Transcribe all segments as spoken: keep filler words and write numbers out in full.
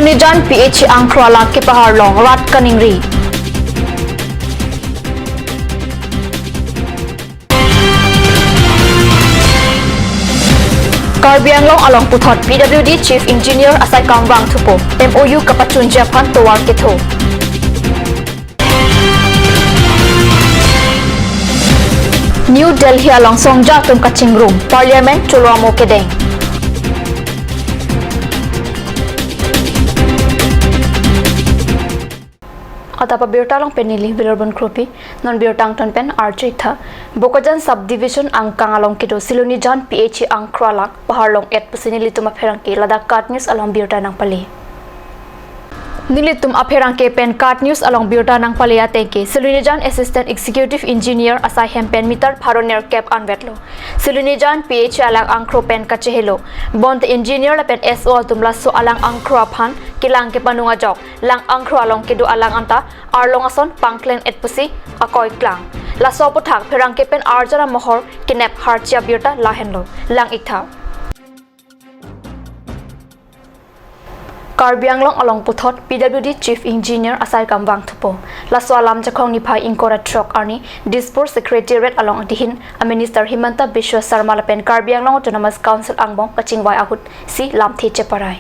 Nijan P H E angkro alang kepahar along rat kaningri. Karbi Anglong along puthot P W D Chief Engineer asai kam vangthupo, M O U kapachunji aphan tovar ketho. New Delhi along songja atum kachingrum, Parliament cholo amo kedeng. Adap abirta along pen neli Vilarbon Kropi, non birta angton pen arju-ik tha. Bokajan Subdivision angkang along kedo Silonijan P H E angkro alang pahar long-et pusi nelitum apherangke ladak KAT News along birta nangpale. Nelitum apherangke pen KAT News along birta nangpale atengke, Silonijan Assistant Executive Engineer asai hem pen meter pharo nerkep anvetlo. Silonijan P H E alang angkro pen kachehelo. Bonta engineer lapen S O atum laso alang angkro aphan kelang kepanung ajok, lang angkro along kedo alang anta arlong ason pangkleng-et pusi akoi klang. Laso aputhak pherangke pen arjan amohor kenep harchi abirta lahenlo. Lang-ik tha. Karbi Anglong along puthot P W D Chief Engineer asai kam vangthupo. Laso alam Jakhong niphai ingkoi ra throk arni Dispur Secretariat along dihin a Minister Himanta Biswa Sarma lapen Karbi Anglong Autonomous Council angbong kachingvai ahut si lamthe cheparai.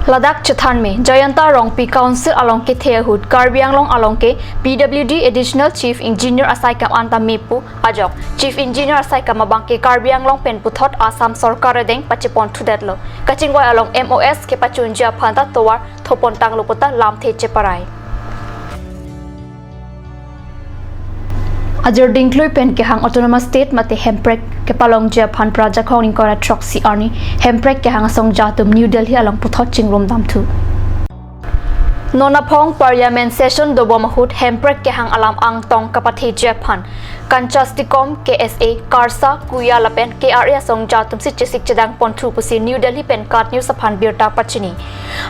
Ladak chethanme Jayanta Rongpi Council along kethe ahut Karbi Anglong along ke P W D Additional Chief Engineer asai kam anta me pu ajok, Chief Engineer asai kam abang ke Karbi Anglong pen puthot Assam Sorkar adeng pachepon thudetlo. Kachingvai along M O S kepachunji aphan ta tovar thopon tanglo puta lamthe cheparai. Ajir dingklui pen kehang Autonomous State mate hemprek kepalongji aphan Praja Khong ingkoi ra throksi arni hemprek kehang asongja atum New Delhi along puthot chingrum damthu. Non aphong Parliament session dobom ahut hemprek kehang alam angtong kapatheji aphan Kanchas Tikom, K S A, KARSA, KUYA lapen K R A asongja atum si chesik chedang ponthu pusi New Delhi pen KAT News aphan birta pachini.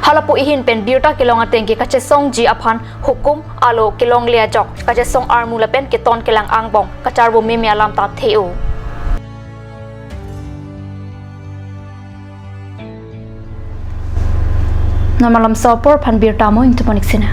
Halapu ahin pen birta kelong atengke kachesongji aphan hukum alo kelongle ajok kachesong armu lapen keton kelang angbong kacharvo meme alam ta the-o. Non malomso apor aphan birta mo ingtuponik sina.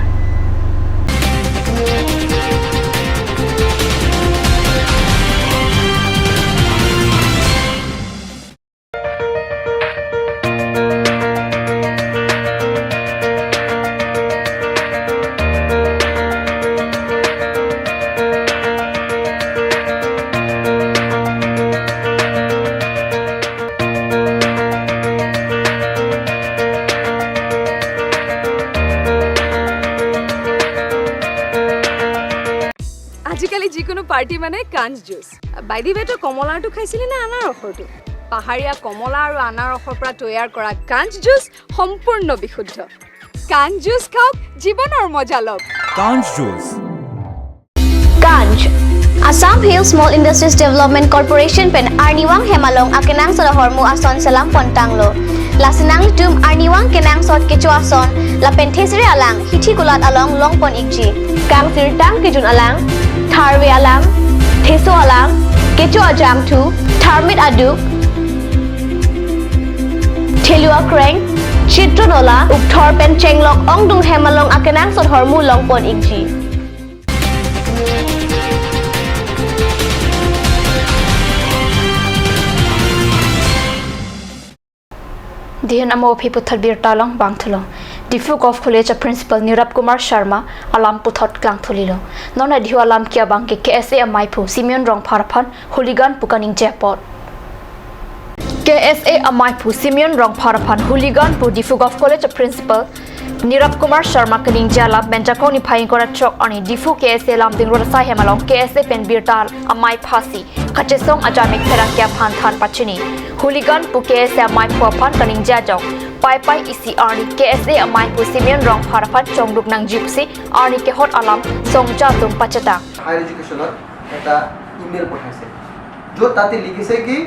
আজিকালি যিকোনো পাৰ্টি মানে কাঞ্চ juice. By the ৱে, তই কমলাৰটো খাইছিলি নে আনাৰসৰটো? পাহাৰীয়া কমলা আৰু আনাৰসৰ পৰা তৈয়াৰ কৰা কাঞ্চ জুচ সম্পূৰ্ণ বিশুদ্ধ। কাঞ্চ জুচ খাওক, জীৱনৰ মজা লওক। কাঞ্চ juice. Kanch, Assam Hill Small Industries Development Corporation pen arnivang hem along akenangsot ahormu ason selam pontanglo. Lasi nanglitum arnivang kenangsot kecho ason lapen thesere alang hithi kulat along longpon-ikji. Kangsirtang kejun alang, tharve alang, theso alang, kecho ajangthu, tharmit aduk, thelu akreng, chitron ola, ukthor pen chenglok ongdung hem along akenangsot ahormu longpon-ikji. Dihin amo aphi puthot birta along bangthulo. Diphu Govt College a Principal Nirab Kumar Sharma alam puthot klangthulilo. Non adihu alam ke abang ke K S A amaiphu Simeon Rongphar aphan hooligan pu kaningje apot. K S A amaiphu Simeon Rongphar aphan hooligan pu Diphu Govt College a Principal Nirab Kumar Sharma kaningje alam pen Jakhong niphai ingkoi ra throk arni Diphu K S A Lumding Road asai hem along K S A pen birta amei phasi kachesong ajamek pherangke aphan than pachini. Hooligan pu K S A amaiphu aphan kaningje ajok, Paipai isi arni K S A amaiphu Simeon Rongphar aphan chongduk nangji pusi arni kehot alam songja atum pachetang. Higher এডুকেশ্যনত এটা ইমেইল পঠাইছে, য'ত তাতে লিখিছে কি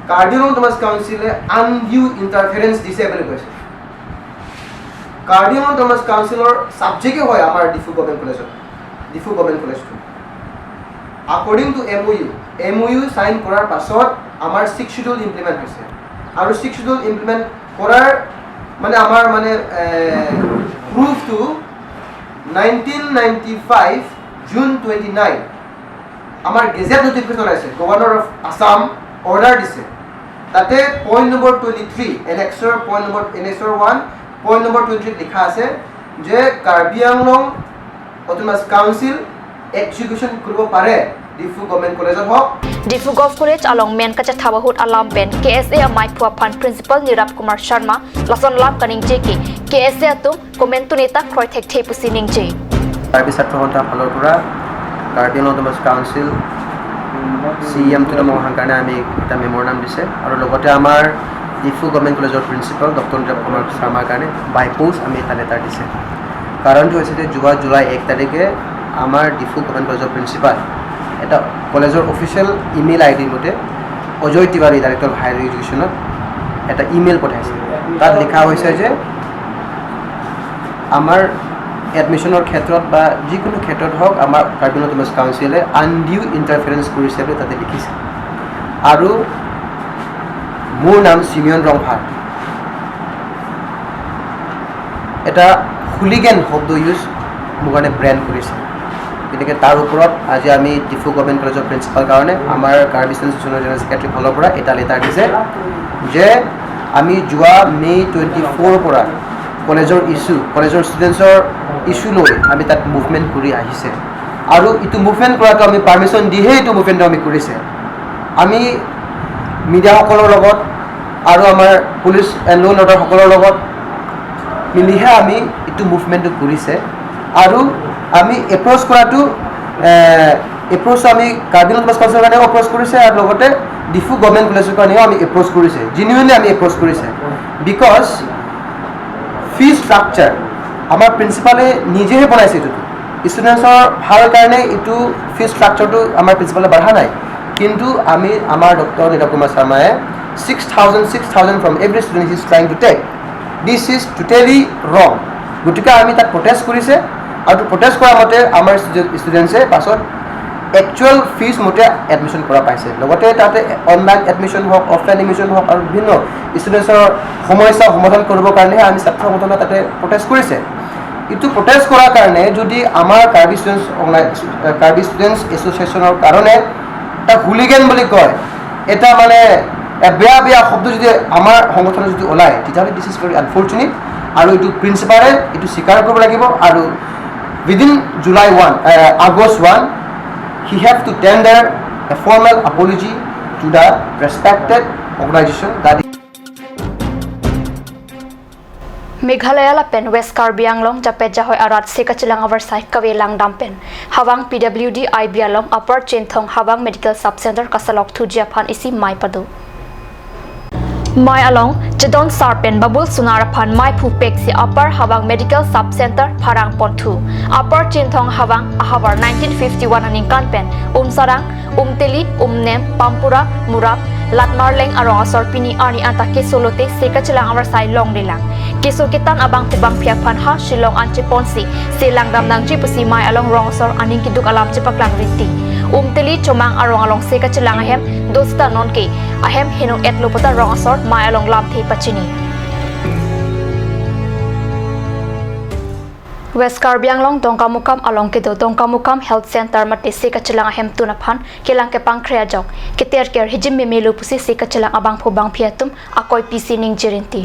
কাৰ্বি আংলং অট'নমাছ কাউন্সিলে undue interference দিছে বুলি কৈছে। কাৰ্বি আংলং অট'নমাছ কাউন্সিলৰ ছাবজেক্টে হয় আমাৰ ডিফু গভৰ্ণমেণ্ট কলেজত, ডিফু গভৰ্ণমেণ্ট কলেজটো। According to M O U, M O U চাইন কৰাৰ পাছত আমাৰ ছিক্স শ্বিডিউল ইমপ্লিমেণ্ট হৈছে আৰু ছিক্স শ্বিডিউল ইমপ্লিমেণ্ট কৰাৰ মানে আমাৰ মানে প্ৰুফটো nineteen ninety five June twenty nine আমাৰ গেজেট নটিফিকেশ্যন আছে, গভৰ্ণৰ অফ আছাম অৰ্ডাৰ দিছে। তাতে পইণ্ট নম্বৰ টুৱেণ্টি থ্ৰী, এনেক্সৰ পইণ্ট নম্বৰ, এনেক্সৰ ওৱান, পইণ্ট নম্বৰ টুৱেণ্টি থ্ৰীত লিখা আছে যে কাৰ্বি আংলং অট'নমাছ কাউন্সিল এক্সিকিউশ্যন কৰিব পাৰে ডিফু গভৰ্ণমেণ্ট কলেজত হওক। Diphu Govt College along men kachethap ahut alam pen K S A amaiphu aphan Principal Nirab Kumar Sharma lason alam kaningje ke K S A atum komantu neta kroi thekthe pusi ningje. Karbi ছাত্ৰ সন্থাৰ ফালৰ পৰা কাৰ্বি Anglong autonomous council চি E M টো নামৰ অহাৰ কাৰণে আমি এটা মেমৰেণ্ডাম দিছে আৰু লগতে আমাৰ ডিফু গভৰ্ণমেণ্ট কলেজৰ প্ৰিন্সিপাল ডক্টৰ নিৰৱ কুমাৰ শৰ্মাৰ কাৰণে বাই পোষ্ট আমি এটা লেটাৰ দিছে। কাৰণটো হৈছে যে যোৱা জুলাই এক তাৰিখে আমাৰ ডিফু গভৰ্ণমেণ্ট কলেজৰ প্ৰিন্সিপাল এটা কলেজৰ অফিচিয়েল ইমেইল আই ডি মতে অজয় তিৱাৰী, ডাইৰেক্টৰ অফ হায়াৰ এডুকেশ্যনত এটা ইমেইল পঠাইছে। তাত লিখা হৈছে যে আমাৰ এডমিশ্যনৰ ক্ষেত্ৰত বা যিকোনো ক্ষেত্ৰত হওক, আমাৰ কাৰ্বি আংলং অট'নমাছ কাউন্সিলে আনডিউ ইণ্টাৰফেৰেঞ্চ কৰিছে বুলি তাতে লিখিছে। আৰু মোৰ নাম চিমিয়ন ৰংফাৰ। এটা হুলিগেন শব্দ ইউজ মোৰ কাৰণে ব্ৰেণ্ড কৰিছে। গতিকে তাৰ ওপৰত আজি আমি ডিফু গভৰ্ণমেণ্ট কলেজৰ প্ৰিন্সিপাল কাৰণে আমাৰ কাৰ্বি ষ্টুডেণ্ট এছ'চিয়েশ্যনৰ জেনেৰেল ছেক্ৰেটাৰীৰ ফালৰ পৰা এটা লেটাৰ দিছে যে আমি যোৱা মে টুৱেণ্টি ফ'ৰৰ পৰা কলেজৰ ইছ্যু, কলেজৰ ষ্টুডেণ্টছৰ ইছ্যু লৈ আমি তাত মুভমেণ্ট কৰি আহিছে আৰু এইটো মুভমেণ্ট কৰাটো আমি পাৰ্মিশ্যন দিহে এইটো মুভমেণ্টটো আমি কৰিছে। আমি মিডিয়াসকলৰ লগত আৰু আমাৰ পুলিচ এণ্ড ল' এণ্ড অৰ্ডাৰসকলৰ লগত মিলিহে আমি এইটো মুভমেণ্টটো কৰিছে আৰু আমি এপ্ৰ'চ কৰাটো, এপ্ৰ'চ আমি কাৰ্বি আংলং অট'নমাছ কাউন্সিলৰ কাৰণেও এপ্ৰ'চ কৰিছে আৰু লগতে ডিফু গভৰ্ণমেণ্ট কলেজৰ কাৰণেও আমি এপ্ৰ'চ কৰিছে, জেনুইনলি আমি এপ্ৰ'চ কৰিছে। বিকজ ফিজ ষ্ট্ৰাকচাৰ আমাৰ প্ৰিন্সিপালে নিজেহে বনাইছে এইটো। ষ্টুডেণ্টছৰ ভাল কাৰণে এইটো ফিজ ষ্ট্ৰাকচাৰটো আমাৰ প্ৰিন্সিপালে বঢ়া নাই, কিন্তু আমি, আমাৰ ডক্টৰ নিৰৱ কুমাৰ শৰ্মাই six thousand, six thousand from every student he is trying to take. This is totally wrong. গতিকে আমি তাত প্ৰটেষ্ট কৰিছে আৰু প্ৰটেষ্ট কৰা মতে আমাৰ ষ্টুডেণ্ট, ষ্টুডেণ্টছে পাছত একচুৱেল ফিজ মতে এডমিশ্যন কৰা পাইছে। লগতে তাতে অনলাইন এডমিশ্যন হওক, অফলাইন এডমিশ্যন হওক আৰু বিভিন্ন ষ্টুডেণ্টছৰ সমস্যা সমাধান কৰিবৰ কাৰণেহে আমি ছাত্ৰ সংগঠনে তাতে প্ৰটেষ্ট কৰিছে। এইটো প্ৰটেষ্ট কৰাৰ কাৰণে যদি আমাৰ কাৰ্বি ষ্টুডেণ্টছ অৰ্গেনাইজ-, কাৰ্বি ষ্টুডেণ্টছ এছ'চিয়েশ্যনৰ কাৰণে এটা হুলিগেন বুলি কয়, এটা মানে এ, বেয়া বেয়া শব্দ যদি আমাৰ সংগঠনত যদি ওলায়, তেতিয়াহ'লে this is very unfortunate। আৰু এইটো প্ৰিন্সিপালে এইটো স্বীকাৰ কৰিব লাগিব আৰু within July one, uh, August one, he have to tender a formal apology to the respected organization that is Meghalaya lapen West Karbi Anglong japet jahoi arat se kachelang avarsai kave langdam pen Hawang P W D I B along Upper Chinthong Hawang Medical Sub Center kasalok thuji aphan isi mei pado. Mei along chedon sar pen babul sonar aphan mei phupek si Upper Hawang Medical Sub Center pharang ponthu. Upper Chinthong Hawang ahavar nineteen fifty-one aningkan pen Umsarang, Umteli, Umnem, Pampura, Murap, Latmarleng arong asor pini arni anta keso lote se kachelang avarsai longlelang. Keso ketan abangphu bangphi aphan ha Shillong an cheponsi se langdam nangji pusi mei along rong asor aning keduk alam chepaklang rinti. Umteli Chomang arong along se kachelang ahem do seta nonke ahem heno etlo puta rong asor mei along lamthe pachini. West Karbi Anglong Dongkamukam along kedo Dongkamukam Health Center mate se kachelang ahemtun aphan kelang kepangkre ajok keterker hijim memelo pusi se kachelang abangphu bangphi atum akoi pisi ningje rinti.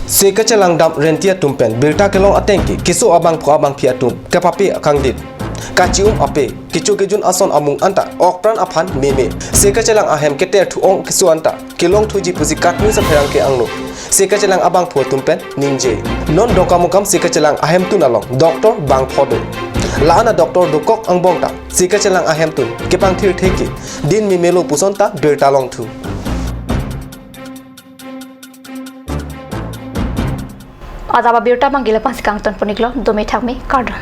Se kachelang dam renti atum pen birta kelong ateng ke keso abangphu abangphi atum kepape kangdit, kachi-um ape, kecho kejun ason amung anta okpran aphan meme. Se kachelang ahem keter thu-ong keso anta kelong thuji pusi katni sapherang ke angno se kachelang abangphu atum pen ningje. Non Dongkamukam se kachelang ahemtun along doctor bangpho do. La-an a doctor dokok angbong ta se kachelang ahemtun kepangthir theke din memelo puson ta birta longthu. Adap abirta abang ke la-an si kangton pon-iklo, dome thakme, kardom.